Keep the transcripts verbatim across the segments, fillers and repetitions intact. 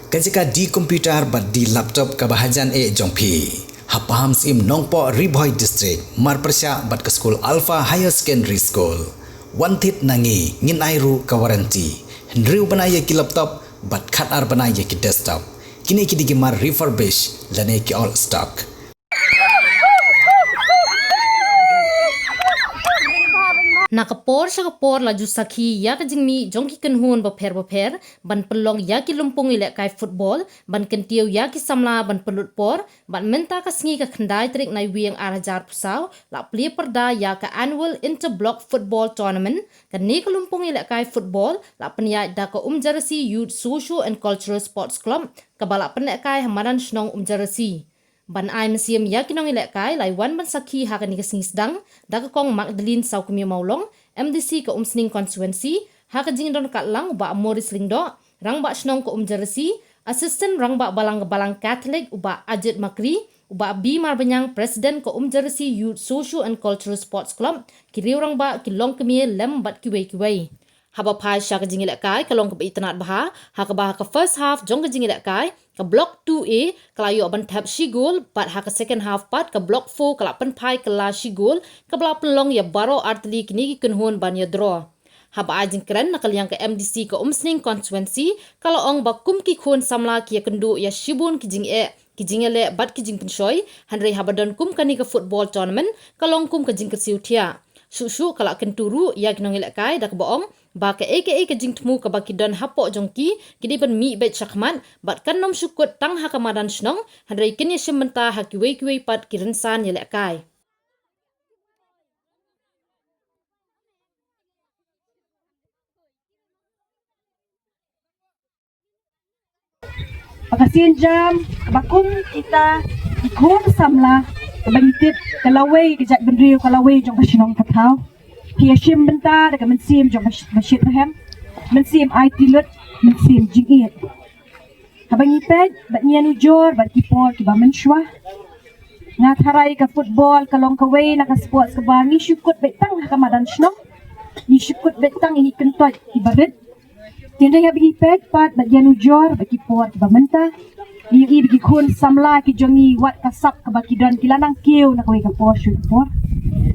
Ka jaka D computer bad D laptop kaba hajan eh jong phi, ha Pahamsyiem Nongpoh, Ri Bhoi District, marpyrshah bad ka skul Alpha Higher Secondary School. Wan thied na ngi, ngin ai ruh ka warranty. Hynriew bnai ïa ki laptop bad khatar bnai ïa ki desktop. Kine ki dei ki mar refurbish lane ki old stock. Na ka por sha ka por la ju sakhi ïa ka jingmih jong ki kynhun bapher bapher ban pynlong ïa ki lympung ïalehkai football ban kyntiew ïa ki samla ban pynlut por. Bad mynta ka sngi ka khyndai tarik Naiwieng ar hajar phew saw la plie pyrda ïa ka Annual Inter-Block Football Tournament. Kane ka lympung ïalehkai football la pynïaid da ka Umjerasi Youth Socio and Cultural Sports Club kaba la pynlehkai ha madan shnong Umjerasi. Ban ai mynsiem ïa ki nongïalehkai la wan ban sakhi ha kane ka sngi sdang da ka Kong Magdalene Sawkmie Mawlong, M D C ka Umsning Constituency, ha ka jingdon katlang u Bah Maurice Lyngdoh, Rangbah Shnong ka Umjerasi, Assistant Rangbah Balang ka Balang Catholic u Bah Ajit Makri, u Bah B Marbaniang, President ka Umjerasi Youth Socio and Cultural Sports Club, ki riew rangbah, ki longkmie lem bad kiwei kiwei. Haba phai sha ka jingïalehkai ka long kaba itynnad bha, ha kaba ha ka first half jong ka jingïalehkai ka Block two A ka la ïoh ban thep shi gol, bad ha ka second half pat ka Block four ka la pynphai kylla shi gol, kaba la pynlong ïa baroh artylli kine ki kynhun ban ïa draw. Haba ai jingkren na ka liang ka M D C ka Umsning Constituency ka la ong ba kum ki khun samla ki ïakynduh ïa shibun ki jingeh, ki jingïaleh bad ki jingpynshoi, hynrei haba don kum kane ka football tournament ka long kum ka jingkyrsiew thiah. Shuh shuh ka la kyntu ruh ïa ki nongïalehkai da kaba ong ba kaei kaei ka jingthmu kaba ki don hapoh jong ki, ki dei ban mih beit shakhmat, bad kan ym shu kut tang ha ka madan shnong, hynrei kin ïashim bynta ha kiwei kiwei pat ki rynsan ïalehkai. Ba ka sienjam kaba kum kita ki khun samla, kaba ngi tip ka lawei ka jaitbynriew, ka lawei jong ka shnong ka thaw, ki ïashim bynta da ka mynsiem jong ka sh-, ka shit bahem, mynsiem aiti lut, mynsiem jingïeit. Haba ngi peit bad ngi ïanujor bad ki por kiba mynshuwa, nga tharai ka football ka long kawei na ka sports kaba ngi shu kut beit tang ha ka madan shnong, ngi shu kut beit tang ïa ki kyntoit kiba rit. Te hynrei haba ngi peit pat bad ïanujor bad ki por kiba mynta, ngi ïohi ba ki khun samla ki jong ngi wat ka sap kaba ki don ki la nang kiew na kawei ka por sha ka por.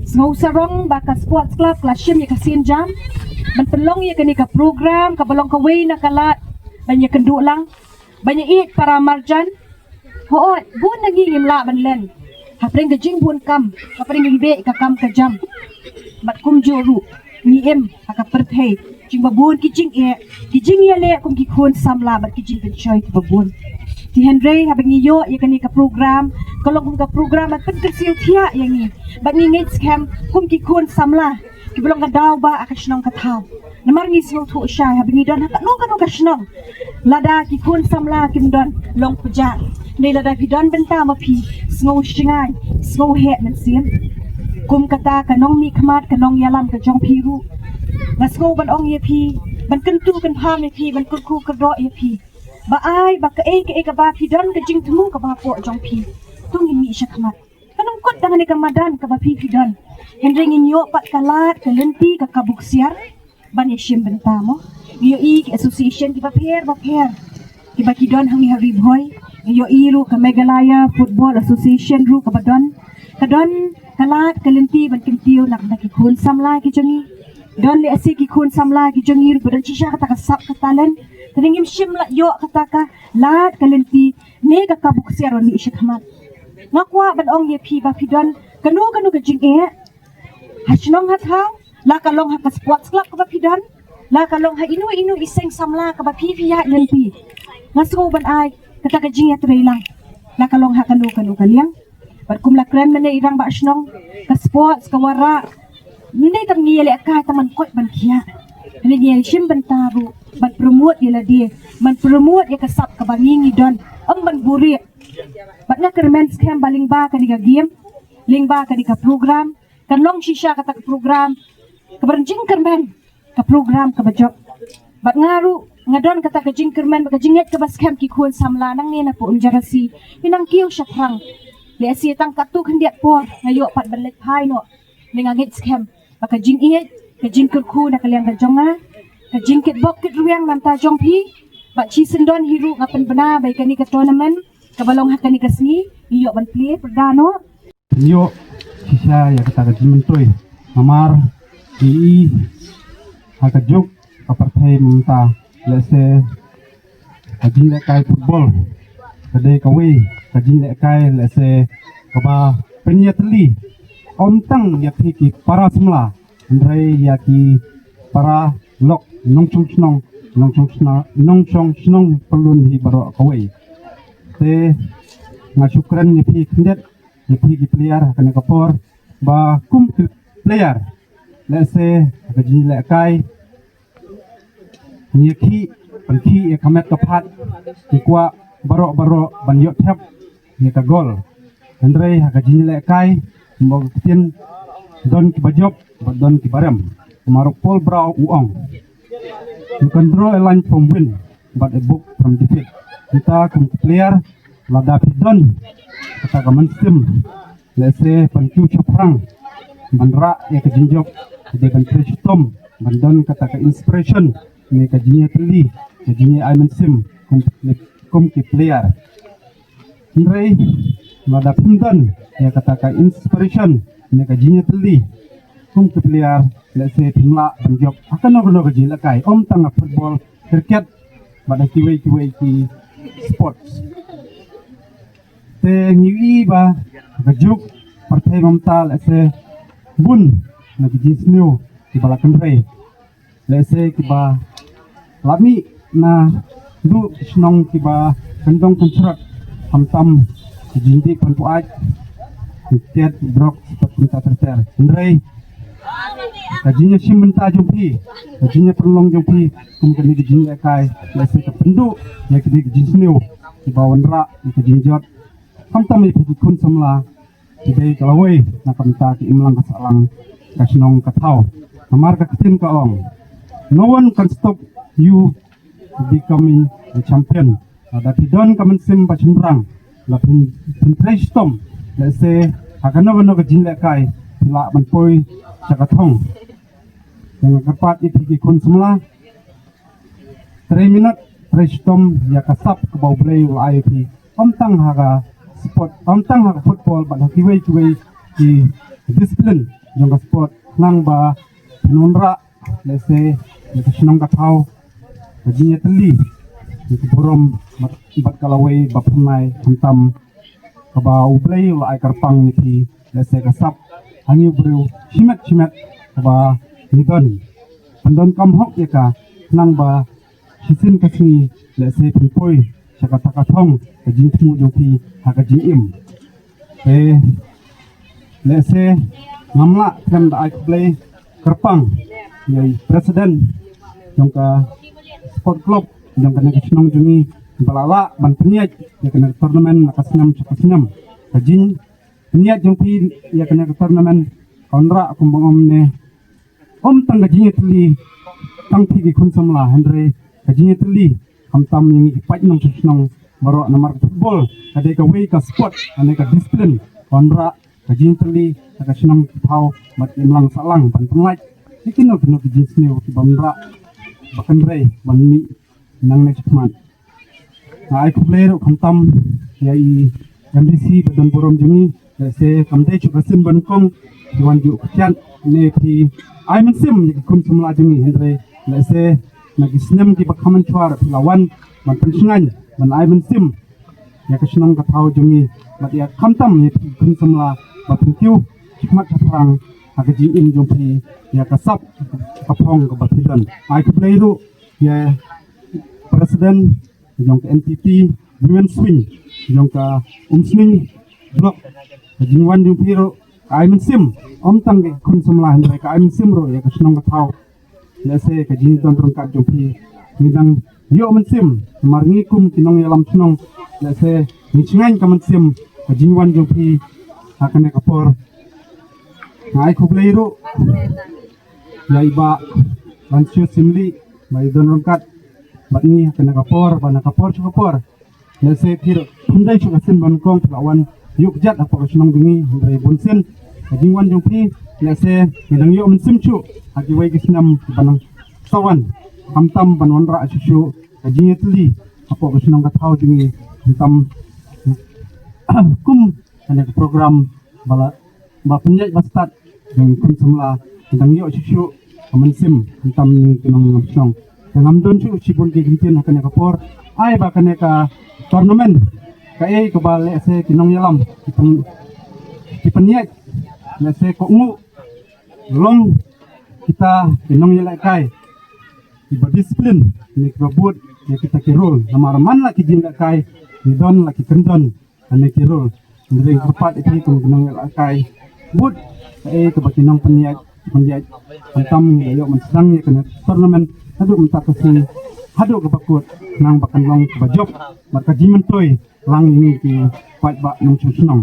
Sngew sarong ba ka sports club ka la shim ïa ka sienjam ban pynlong ïa kane ka program kaba long kawei na ka lad ban ïakynduh lang, ban ïaieit para marjan. Hooid, bun na ngi ngim lah ban len hapdeng ka jingbun kam, hapdeng ka jingbeh ka kam ka jam. Bad kumjuh ruh ngi im ha ka pyrthei jong ba bun ki jingeh, ki jingïaleh kum ki khun samla bad ki jingpynshoi kiba bun. Te hynrei haba ngi ïoh ïa kane ka program, ka long kum ka program ban pynkyrsiew thiah ïa ngi, bad ngi ngeit skhem kum ki khun samla kiba long ka daw ba ha ka shnong ka thaw. Namar ngi sngewthuh shai haba ngi don ha kano kano ka shnong, lada ki khun samla kim don, long pjah. Hynrei lada phi don bynta ma phi, sngew shngaiñ, sngew heh mynsiem. Kum kata ka nongmihkhmat, ka nongïalam ka jong phi ruh, nga sngew ban ong ïa phi, ban kyntu kynpham ïa phi, ban kyrkhu kyrdoh ïa phi, ba ai ba kaei kaei kaba phi don, ka jingthmu kaba hapoh jong phi, to ngin mih shakhmat. Kan ym kut tang ha kane ka madan kaba phi phi don, hynrei ngin ïoh pat ka lad ka lynti ka kabu ksiar ban ïashim bynta mo. Ngi ïohi ki association kiba pher ba pher kiba ki don hangne ha Ri Bhoi. Ngi ïohi ruh ka Meghalaya Football Association ruh kaba don, ka don ka lad ka lynti ban kyntiew na ka bynta ki khun samla ki jong ngi. Don lehse ki khun samla ki jong ngi ruh ba don shisha kata ka sap ka talent, hynrei ngim shym la ïoh kata ka lad ka lynti ne ka kabu ksiar ban mih shakhmat. Nga kwah ban ong ïa phi ba phi don kano kano ka jingeh ha shnong ha thaw, la ka long ha ka sports club kaba phi don, la ka long ha ino ino i seng samla kaba phi phi ïaid lynti, nga sngew ban ai kata ka jingïatreilang, la ka long ha kano kano ka liang. Bad kum la kren mynne i rangbah shnong, ka sports ka wanrah, ngi dei tang ngi ïalehkai tang ban koit ban khiah, hynrei ngi ïashim bynta ruh ban promote ïa lade, ban promote ïa ka sap kaba ngi ngi don, ym ban buhrieh. Bad nga kyrmen skhem ba lyngba kane ka game, lyngba kane ka program, kan long shisha kata ka program kaba don jingkyrmen, ka program kaba jop. Bad nga ruh nga don kata ka jingkyrmen bad ka jingngeit kaba skhem ki khun samla nangne na Umjerasi ki nang kiew shaphrang. Lehse tang katto khyndiat por nga ïoh pat ban leit phai noh. Hynrei nga ngeit skhem ba ka jingïeit, ka jingkyrkhu na ka liang ka jong nga, ka jingkitbok kitrwiang na ka bynta jong phi, Bad shi syndon hi ruh nga pynbna ba ïa kane ka tournament kaba long ha kane ka sngi, ïoh ban plie pyrda noh. Ïoh shisha ïa kata ka jingmyntoi. Namar i ha ka juk ka pyrthei mynta, lehse ka jinglehkai football ka dei kawei ka jinglehkai lehse kaba pynïatylli ym tang ïa phi ki para samla, hynrei ïa ki para lok nongshong shnong, nongshong shnong, nongshong shnong pyllun hi baroh kawei. Te nga shu kren ïa phi khyndiat, ïa phi ki player ha kane ka por, ba kum ki player, lehse ha ka jinglehkai ngi khih, pynkhih ïa ka met ka phad, ngi kwah baroh baroh ban ïoh thep ïa ka gol. Hynrei ha ka jinglehkai, mo ka ktien, don kiba jop bad don kiba rem. Kumba ruh Paul Brown u ong, "You can draw a line from wind, but a book from defeat." Kita kum ki player, lada phi don kata ka mynsiem, lehse ban kiew shaphrang, ban rah ïa ka jingjop, dei ban trei shitom, ban don kata ka inspiration ne ka jingïatylli, ka jingïa-ai mynsiem kum, kum ki player. Hynrei lada phim don ïa kata ka inspiration ne ka jingïatylli kum ki player, lehse phim lah ban jop ha kano kano ka jinglehkai, ym tang ha football, cricket, bad ha kiwei kiwei ki sports. Te ngi ïohi ba ka juk pyrthei mynta, lehse bun na ki jingsniew kiba la kynrei, lehse kiba la mih naduh ki shnong kiba kyndong kynshrot, khamtam ki jingdih pan buaid, ki tet, drok, spot kumta ter ter. Hynrei ka jingïashim bynta jong phi, ka jingïapynlong jong phi kum kane ka jinglehkai, lehse ka pynduh ïa kine ki jingsniew kiba wanrah ïa ka jingjot, khamtam ïa phi ki khun samla, ki dei ka lawei na ka bynta ka imlang ka sahlang ka shnong ka thaw. Namar ka ktien ka ong, "No one can stop you becoming a champion." Lada phi don ka mynsiem ba shynrang, lada phin, phin trei shitom, lehse ha kano kano ka jinglehkai phi lah ban poi sha ka thong. Te nga kyrpad ïa phi ki khun samla, trei minot, trei shitom ïa ka sap kaba U Blei u la ai ïa phi, ym tang ha ka sport, ym tang ha ka football, bad ha kiwei kiwei ki discipline jong ka sport, khnang ba phin wanrah, lehse, ïa ka shnong ka thaw ka jingïatylli, ïa ka burom bad, bad ka lawei ba pynlait, khamtam kaba U Blei u la ai kyrpang ïa phi, lehse ka sap ha ngi u briew shimet shimet kaba ngi don, pyndonkam hok ïa ka, khnang ba shisien ka sngi, lehse phin poi sha kata ka thong ka jingthmu jong phi ha ka jingim. Te lehse ngam lah khlem da ai khublei kyrpang ïa i president jong ka sport club jong kane ka shnong jong ngi, ba la lah ban pynïaid ïa kane ka tournament na ka snem sha ka snem. Ka jingpynïaid jong phi ïa kane ka tournament ka wanrah kumba ong mynne, ym tang ka jingïatylli tang phi ki khun samla, hynrei ka jingïatylli khamtam ïa ngi ki paid nongshong shnong baroh, namar ka football ka dei kawei ka sport, ka dei ka discipline, ka wanrah ka jingïatylli ha ka shnong ka thaw bad ka imlang sahlang, ban pynlait ïa kino kino ki jingsniew kiba wanrah ba kynrei ban mih nangne shakhmat. Nga ai khublei ruh khamtam ïa i M D C ba don burom jong ngi, lehse kam dei shuh ka sien ba nyngkong phi wan ïuh kjat ne phi ai mynsiem ïa ki khun samla jong ngi, hynrei lehse na ki snem kiba kham mynshuwa phi la wan ban pynshngaiñ, ban ai mynsiem ïa ka shnong ka thaw jong ngi, bad ïa khamtam ïa phi ki khun samla ba phin kiew shakhmat shaphrang ha ka jingim jong phi ïa ka sap ka phong kaba phi don. Ai khublei ruh ïa president jong ka N P P Women's Wing jong ka Umsning Block. Ka jingwan jong phi ruh ka ai mynsiem, ym tang ki khun samla, hynrei ka ai mynsiem ruh ïa ka shnong ka thaw. Lehse ka jingdon ryngkat jong phi, ngi dang ïoh mynsiem, namar ngi kum ki nongïalam shnong, lehse ngi shngaiñ ka mynsiem ka jingwan jong phi ha kane ka por. Nga ai khublei ruh ïa i Bah Ransiu Syiemlieh ba i don ryngkat bad ngi ha kane ka por, ba na ka por sha ka por, lehse phi ruh phim dei shuh ka sien ba nyngkong phi la wan ïuh kjat hapoh ka shnong jong ngi, hynrei bunsien ka jingwan jong phi, lehse ngi dang ïoh mynsiem shuh ha kiwei ki snem kiba nang sa wan, khamtam ban wanrah shuh shuh ka jingïatylli hapoh ka shnong ka thaw jong ngi, khamtam kum kane ka program ba la, ba pynïaid ba stad jong ki khun samla ki dang ïoh shuh shuh ka mynsiem khamtam ïa ki nongïalam shnong. Te ngam don shuh shibun ki kyntien ha kane ka por, ai ba kane ka tournament kaei kaba lehse ki nongïalam ki pyn, ki pynïaid lehse kohnguh long kita ki nongïalehkai kiba discipline ne kiba bud ïa kita ki rule. Namar man la ki jingïalehkai ki don la ki kyndon kane ki rule. Hynrei kyrpad ïa ki kum ki nongïalehkai bud kaei kaba ki nongpynïaid pynïaid khamtam ngi la ïoh mynsdang ïa kane tournament haduh mynta ka sngi haduh kaba kut khnang ba kan long kaba jop bad ka jingmyntoi lang ïa ngi ki paidbah nongshong shnong.